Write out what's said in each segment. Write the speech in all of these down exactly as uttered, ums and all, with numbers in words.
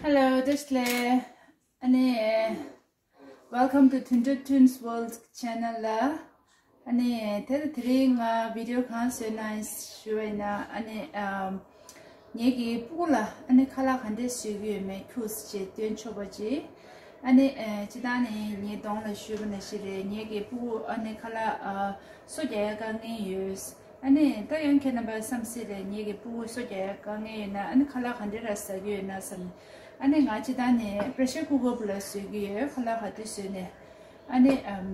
Hello, བཀྲ་ཤིས་བདེ་ལེགས། ཨ་ནི། Welcome to Tundra Tunes World Channel ལ། ཨ་ནི། དེ་ལ་དེ་རིང་ང་བི་ཌི་ཡོ་གང་བཟོས་ན་ཞུ་བ་ཡིན་ན། ཨ་ནི། ཨམ། ངེད་ཀྱི་སྤུ་གུ་ལ་ཨ་ནི་ཁ་ལག་ག་འདྲས་བཟོས་ཀྱི་ཡོད་མེད་ཁྱུག་ཙམ་བཅས་སྟོན་ཆོག་པ་ཅིག་ཨ་ནི། ཨ། སྤྱིར་བཏང་ནི་ངའི་གདོང་ལ་བཞུས་པ་ནང་བཞིན་རེད། ངེད་ཀྱི་སྤུ་གུ་ཨ་ནི་ཁ་ལག་ཨ། སོ་རྒྱག་ཡ་དཀའ་ངལ་ཡོད། ཨ་ནི་ད་ཡང་ཁྱེད་རྣམ་པ་བསམ་སྲིད་རེད། ངེད་ཀྱི་སྤུ་གུ་སོ་རྒྱག་ཡ་དཀའ་ངལ་ཡོད་ན་ཨ་ནི་ཁ་ལག་ག་འདྲས་ར་ཟ་གི་ཡོད་ན་བསམ། ཨ་ནི་ང་སྤྱིར་བཏང་ནི་པེ་རེ་ཤར་ཀུ་ཀར་ལ་བཟོས་ཀྱི་ཡོད། ཁ་ལག་ག་དུས་བཟོས་ནས། ཨ་ནི། ཨམ།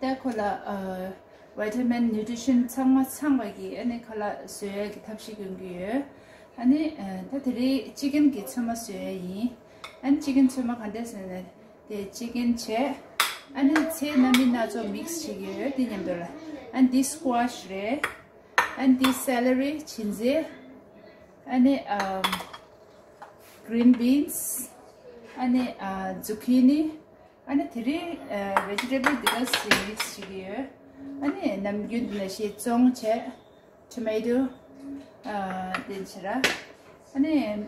ད་ཁོ་ལ་ཨ། བི་ཊ་མིན་ནིའུ་ཊི་རི་ཤན་ཚང་མ་ཚང་བ་གི་ཨ་ནི་ཁ་ལག་བཟོ་ཡ་གི་ཐབས་ཤེས་སྟོན་གྱི་ཡོད། ཨ་ནི། ཨ། ད་དེ་རིང་ཅི་ཀན་གྱི་ཚོད་མ་བཟོ་ཡ་ཡིན། ཨ་ནི་ཅི་ཀན་ཚོད་མ་ག་འདྲས་ཟེར་ན། དེ་ཅི་ཀན་བྱས། ཨ་ནི་ཚལ་སྣ་མིན་སྣ་ཚོགས་མིག་སི་བྱེད་ཀྱི་ཡོད། དེ་མཉམ་དུ་ལ། ཨ་ནི་འདི་སི་ཀུ་ཝ་ཤི་རེད། ཨ་ནི་འདི་སེ་ལ་རི་བྱིན་རྫས། ཨ་ནི་ཨམ། གི་རིན་བིན་སི། ཨ་ནི་ཨ། ཛུ་ཀི་ནི། ཨ་ནི་དེ་རིང་ཨ། བེ་ཇི་ཊེ་བལ་འདི་ག་ཞིག་མིག་སི་བྱེད་ཀྱི་ཡོད། ཨ་ནི་ནམ་རྒྱུན་དུ་ནང་བཞིན་ཙོང་བྱས། ཊོ་མེ་ཊོ། ཨ། དེ་བྱས་ར། ཨ་ནི། ཨ།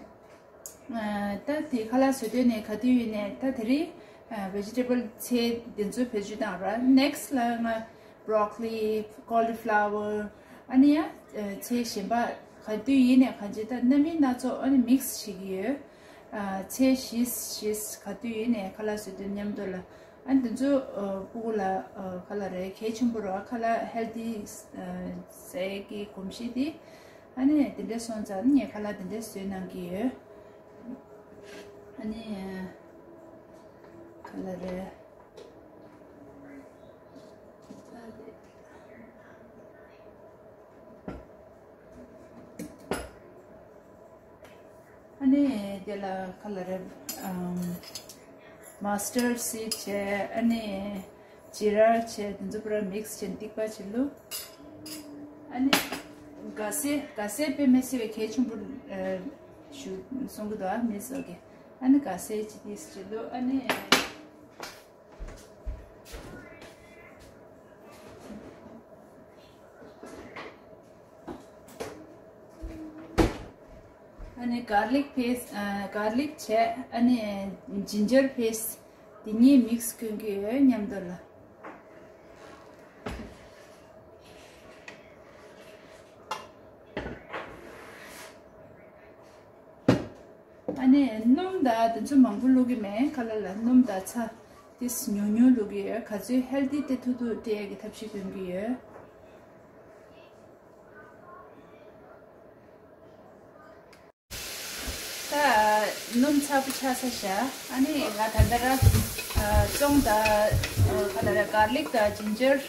ད་དེ་ཁ་ལག་བཟོ་དུས་ནས་ག་དུས་ཡིན་ནས་ད་དེ་རིང་ཨ། བེ་ཇི་ཊེ་བལ་ཚལ་འདི་ཚོ་བེད་སྤྱོད་བཏང་ར། ནེག་སི་ལ་ང་བྷོ་རོ་ཀོ་ལི། ཀོ་ལི་ཕི་ལ་ཝར། ཨ་ནི་ཡང་ཨ། ཚལ་གཞན་པ་ག་དུས་ཡིན་ནས་གང་ཅི་ད་སྣ་མིན་སྣ་ཚོགས་ཨ་ནི་མིག་སི་བྱེད་ཀྱི་ཡོད། ཨ། ཚལ་བཞི་བཞི་ག་དུས་ཡིན་ནས་ཁ་ལག་བཟོ་དུས་མཉམ་དུ་ལ། ཨ་ནི་འདི་ཚོ་ཨ། སྤུ་གུ་ལ་ཨ། ག་ལ་རེད། གལ་ཆེན་པོ་རེད། ཁ་ལག་ཧེལ་ཐི་ཨ། ཟས་ཀྱི་གོམས་གཤིས་དེ། ཨ་ནི་དེ་འདྲས་སོང་ཙང་ངས་ཁ་ལག་དེ་འདྲས་བཟོས་གནང་གི་ཡོད། ཨ་ནི་ག་ལ་རེད། ཨ་ནི་དེ་ལ་ག་ལ་རེད། ཨམ། མ་སི་ཊར་སི་ཌི་བྱས། ཨ་ནི་ཇི་ར་བྱས། དེ་ཚོ་པུ་ར་མིག་སི་བྱས་ནས་ཐིགས་པ་བྱས་བླུགས། ཨ་ནི་ག་ཟེ། ག་ཟེ་དཔེ་མི་སྲིད་པའི་གལ་ཆེན་པོ་ཨ། ཞུ་གསུང་གི་འདུག་ཨ། མི་ཚོ་གི། ཨ་ནི་ག་ཟེ་ཅིག་ཏིས་བྱས་བླུགས། ཨ་ནི། ཨ་ནི་གར་ལིག་པེ་སི། ཨ། གར་ལིག་བྱས། ཨ་ནི་ཇིན་ཇར་པེ་སི། དེ་གཉིས་མིག་སི་བསྐོན་གྱི་ཡོད་མཉམ་དུ་ལ། ཨ་ནི་སྣུམ་དང་དེ་ཚོ་མང་པོ་བླུག་གི་མེད། ཁ་ལག་ལ་སྣུམ་དང་ཚྭ་ཏིས་ཉུང་ཉུང་བླུག་གི་ཡོད། ག་ཚོད་ཧེལ་ཐི་དེ་ཐུག་ཐུག་སྤྲད་ཡས་ཀྱི་ཐབས་ཤེས་སྟོན་གྱི་ཡོད། ད་སྣུམ་ཚ་པོ་ཆགས་ཚར་བཞག་ཨ་ནི་ང་ད་ལྟ་ར་ཙོང་དང་ག་ལ་ར་གར་ལིག་དང་ཇིན་ཇར།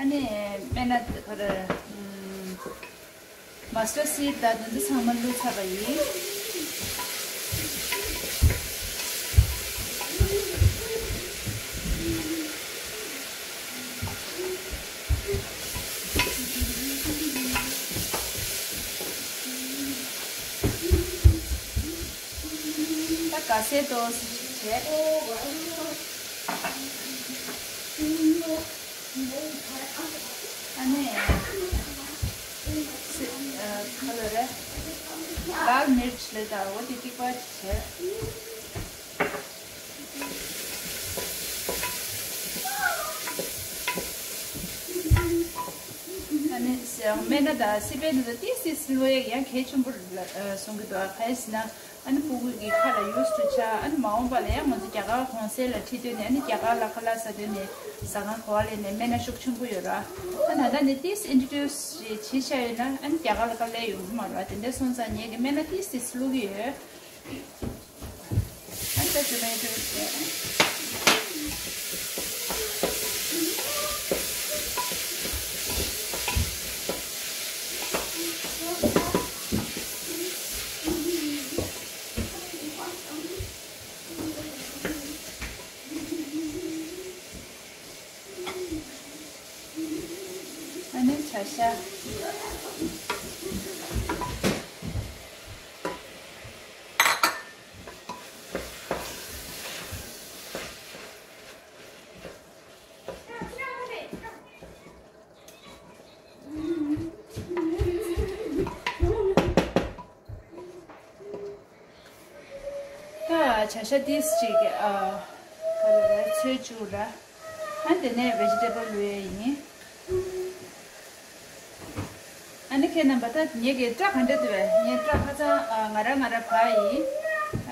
ཨ་ནི་སྨན་སྣ་ག་རེ། མ་སི་ཊར་སི་ཌི་དང་དེ་ཚོ་ཚང་མ་བླུགས་ཚར་བ་ཡིན། ད་ག་ཟེ་ཏོ་བྱས། ཨ་ནི། སི། ཨ། ག་ལ་རེད། ལཱལ་མིར་ཆི་ལབ་ད། འོ་དེ་ཐིགས་པ་བྱས། ཨ་ནི་སྨན་སྣ་དང་སི་པན་དེ་ཚོ་ཏིས་ཏིས་བླུགས་ཡས་ཡང་གལ་ཆེན་པོ་རེད་ལ་གསུང་གི་འདུག་ག་རེ་ཟེར་ན། ཨ་ནི་སྤུ་གུ་གི་ཁ་ལ་ཡུས་ཊུ་ཆགས། ཨ་ནི་མ་འོངས་པ་ལ་ཡང་ང་ཚོ་རྒྱ་གར་གུང་སེང་ལ་ཁྲིད་དུས་ནས། ཨ་ནི་རྒྱ་གར་ལ་ཁ་ལག་ཟ་དུས་ནས་ཟ་ཁང་ག་པ་ལ་ནས་སྨན་སྣ་ཤུགས་ཆེན་པོ་ཡོད་ར། ཨ་ད་ལྟ་ནས་ཏིས་ཨིན་ཊྲོ་ཌུ་སི་བྱས་བྱས་བྱས་ཡོད་ན། ཨ་ནི་རྒྱ་གར་ལ་དཀའ་ལས་ཡོང་གི་མ་རེད་བ། དེ་འདྲ་སོང་ཙང་ངེད་ཀྱིས་སྨན་སྣ་ཏིས་ཏིས་བླུགས་ཀྱི་ཡོད། ཨ་ནི་ད་ཊོ་མེ་ཊོ་བྱས། ཨ་ནི་བྱ་ཤ། ད་ བྱ་ཤ་ཏིས་ཅིག་ཨ་ག་ལ་རེད། ཚོས་བཅུག་ར། ཨ་དེ་ནས་vegetable བླུག་ཡས་ཡིན། ཨ་ནི་ཁྱེད་རྣམ་པ་ད་ངེད་ཀྱི་སྐྲ་ག་འདྲ་འདུག་བས། ངའི་སྐྲ་ཧ་ཅང་ཨ་ང་ར་ང་ར་བག་ཡིན།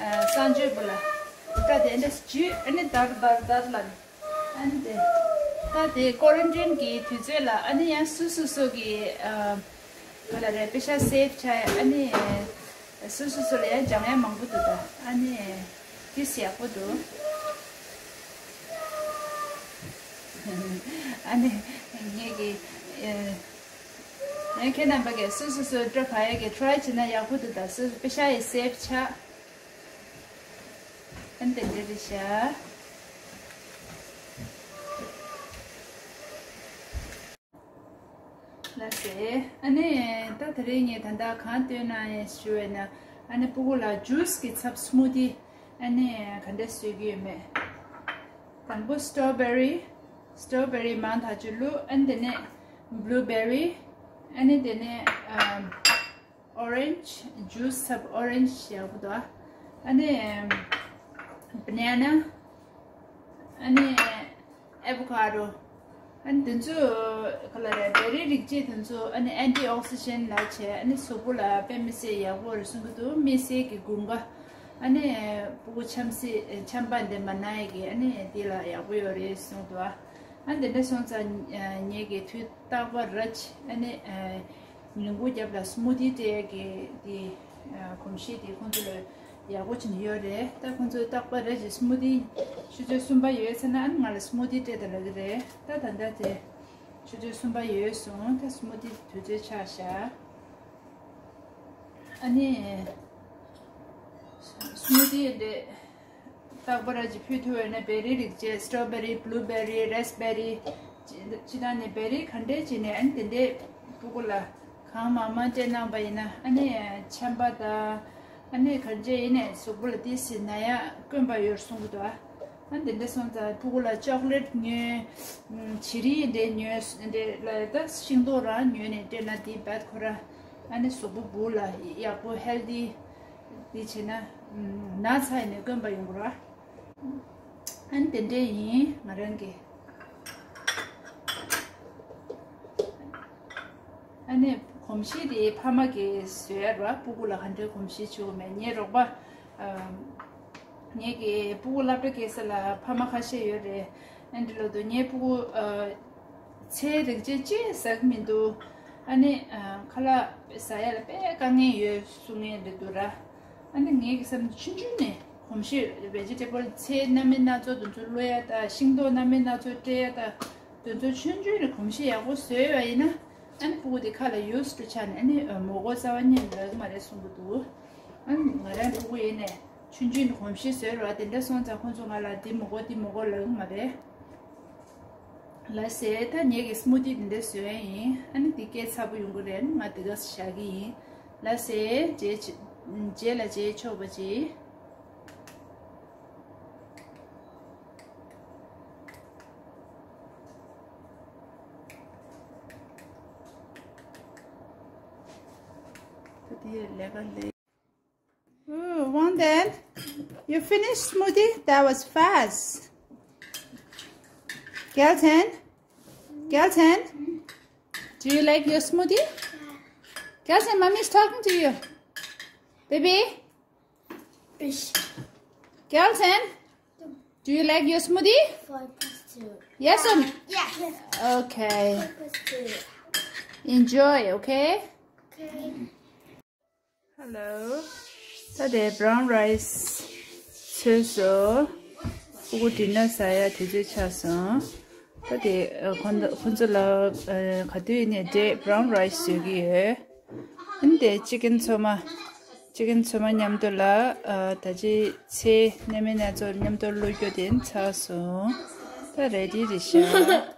ཨ་གསང་སྤྱོད་པོ་ལ་སྐྲ་དེ་འདྲ་འཇུས། ཨ་ནི་དར་དར་དར་ལ། ཨ་ནི་དེ་ད་དེ་quarantine གི་དུས་ཚོད་ལ་ཨ་ནི་ཡང་སུ་སུ་སུ་གི་ཨ་ག་ལ་རེད། པེ་ཤ་save ཆགས་ཡ། ཨ་ནི་སུ་སུ་སུ་ལ་ཡང་སྦྱང་ཡ་མང་པོ་འདུག་ད། ཨ་ནི་ཏིས་ཡག་པོ་འདུག་ཨ་ནི་ངེད་ཀྱི་ཨ་ཡང་ཁྱེད་རྣམ་པ་གིས་སུ་སུ་སུ་སྐྲ་བག་ཡ་གི་try བྱེད་ན་ཡག་པོ་འདུག་ད། སུ་པེ་ཤ་ཡི་save ཆགས། ཨ་ནི་དེ་འདྲ་རེད་ཤག་ལགས་སེ། ཨ་ནི་ད་དེ་རིང་ངས་ད་ལྟ་གང་སྟོན་ན་ཞུ་བས་ན། ཨ་ནི་སྤུ་གུ་ལ་ཇུས་ཀྱི་ཚབ་smoothie། ཨ་ནི་ག་འདྲ་བཟོས་ཀྱི་ཡོད་མེད། དང་པོ་strawberry། strawberry མང་ཐག་ཆོད་བླུགས། ཨ་ནི་དེ་ནས་blueberry། ཨ་ནི་དེ་ནས་ཨམ། orange juice ཚབ། orange ཡག་པོ་འདུག་ཨ་ནི་banana། ཨ་ནི་avocado། ཨ་ནི་དེ་ཚོ་ག་ལ་རེད། བེ་རི་རིགས་བཅས་དེ་ཚོ་ཨ་ནི་antioxidant ལབ་བྱས། ཨ་ནི་གཟུགས་པོ་ལ་དཔེ་མི་སྲིད་ཡག་པོ་རེད་གསུང་གི་འདུག་དམིགས་བསལ་གྱི་དགུན་ཁ་ཨ་ནི་སྤུ་གུ་ཆམ་སྲིད་ཆམ་པ་འདི་མ་ན་ཡ་གི་ཨ་ནི་འདི་ལ་ཡག་པོ་ཡོད་རེད་གསུང་འདུག་ཨ་ནི་དེ་འདྲ་སོང་ཙང་ངེད་ཀྱི་དུས་རྟག་པར་ར་ཅིག་ཨ་ནི། ཉིན་གུང་རྒྱབ་ལ་smoothie སྤྲད་ཡག་གི་དེ་གོམས་གཤིས་དེ་ཁོང་ཚོ་ལ་ཡག་པོ་བྱུང་ཡོད་རེད། ད་ཁོང་ཚོ་རྟག་པར་རེ་བཞིན་smoothie ཆུ་ཚོད་གསུམ་པ་ཡོལ་ཚར་ན་ཨ་ནི་ང་ལ་smoothie སྤྲད་དང་ལབ་ཀྱི་རེད། ད་ད་ལྟ་དེ་ཆུ་ཚོད་གསུམ་པ་ཡོལ་སོང་། ད་smoothie དུས་ཚོད་ཆགས་ཤག་ཨ་ནི་smoothie འདི་རྟག་པར་ཅིག་ཕུལ་ཐུབ་པ་ཡིན་ན། བེ་རི་རིགས་བཅས་strawberry, blueberry, raspberry ཅི་ཅི་དང་ནི་བེ་རི་ག་འདྲས་བྱས་ནས་ཨ་ནི་དེ་འདྲས་སྤུ་གུ་ལ་གང་མང་མང་སྤྲད་གནང་པ་ཡིན་ན་ཨ་ནི་ཆམ་པ་དང་ཨ་ནི་ག་འདྲས་ཡིན་ནས་གཟུགས་པོ་ལ་ཏོག་ཙམ་ན་ཡ་དཀོན་པ་ཡོད་གསུང་གི་འདུག་ཨ་ནི་དེ་འདྲས་སོང་ཙང་སྤུ་གུ་ལ་chocolate ཉོས། བྱི་རིལ་འདྲས་ཉོས་འདྲས་ལ་ད་ཤིང་ཏོག་རང་ཉོས་ནས་སྤྲད་ན་དེ་བད་ཁོ་ར་ཨ་ནི་གཟུགས་པོ་བུ་ལ་ཡག་པོ་healthy དེ་བྱས་ན་ན་ཚ་ཡིན་ནས་དཀོན་པ་ཡོང་གི་ར། ཨ་ནི་དེ་འདྲས་ཡིན་ང་རང་གི། ཨ་ནི་གོམས་གཤིས་དེ་ཕ་མ་གིས་བཟོས་ཡ་ར། སྤུ་གུ་ལ་ག་འདྲའི་གོམས་གཤིས་བྱུང་མེད། ངའི་རོགས་པ་ཨ་ངེད་ཀྱི་སྤུ་གུ་སློབ་གྲྭ་སྐྱེལ་ས་ལ་ཕ་མ་ཁ་ཤས་ཡོད་རེད། ཨ་འདི་ལོ་དུ་ངའི་སྤུ་གུ་ཨ་ཚལ་རིགས་ཅན་ཅི་ཟ་གི་མི་འདུག་ཨ་ནི་ཨ་ཁ་ལག་ཟ་ཡ་ལ་དཔེ་དཀའ་ངལ་ཡོད་གསུང་མཁན་རེད་འདུག་ར། ཨ་ནི་ངེད་ཀྱི་བསམ་ཆུང་ཆུང་ནས་གོམས་གཤིས་vegetable ཚལ་སྣ་མིན་སྣ་ཚོགས་དེ་ཚོ་བླུག་ཡ་དང་ཤིང་ཏོག་སྣ་མིན་སྣ་ཚོགས་སྤྲད་ཡ་དང་དེ་ཚོ་ཆུང་ཆུང་ནས་གོམས་གཤིས་ཡག་པོ་བཟོས་པ་ཡིན་ན་ཨ་ནི་སྤུ་གུ་དེ་ཁ་ལ་used to ཆགས་ནས་ཨ་ནི་མོག་གོ་རྩ་བ་ཉིད་ནས་ལབ་ཀྱི་མ་རེད་གསུང་གི་འདུག་ཨ་ནི་ང་རང་སྤུ་གུ་ཡིན་ནས་ཆུང་ཆུང་ནས་གོམས་གཤིས་བཟོས་རོགས། དེ་འདྲ་སོང་ཙང་ཁོང་ཚོ་ང་ལ་འདི་མོག་གོ་འདི་མོག་གོ་ལབ་ཀྱི་མ་རེད། ལགས་སེ། ད་ངེད་ཀྱི་smoothie འདི་འདྲ་བཟོས་ཡིན། ཨ་ནི་འདི་སྐད་ཚ་པོ་ཡོང་གི་རེད། ང་འདི་ག་བཞག་གི་ཡིན། ལགས་སེ། རྗེས་ཆ་རྗེས་ལ་མཇལ་ཆོག་པ་ཅིག་ད་འདི་ལས་ཀ་ལས། Ooh, Wangdan, you finished smoothie? That was fast. Gelton, Gelton, do you like your smoothie? Gelton, mommy's talking to you. Baby? Ish. Gelton, do you like your smoothie? Five plus two. Yes or no? Yes. Okay. Five plus two. Enjoy, okay? Okay. Hello. ད་དེ་brown rice འཚོལ་སོང་། སྤུ་གུ་dinner ཟ་ཡ་དུས་ཚོད་ཆགས་སོང་། ད་དེ་ཁོང་ཁོང་ཚོ་ལ་ག་དུས་ཡིན་ནའི་དེ་brown rice བཟོ་གི་ཡོད། ཨ་ནི་དེ་chicken ཚོ་མ་chicken ཚོ་མ་མཉམ་དུ་ལ་ད་ཅི་ཚལ་སྣ་མིན་སྣ་ཚོགས་མཉམ་དུ་བླུགས་རྒྱུ་དེ་ཚར་སོང་། ད་ready རེད་ཤག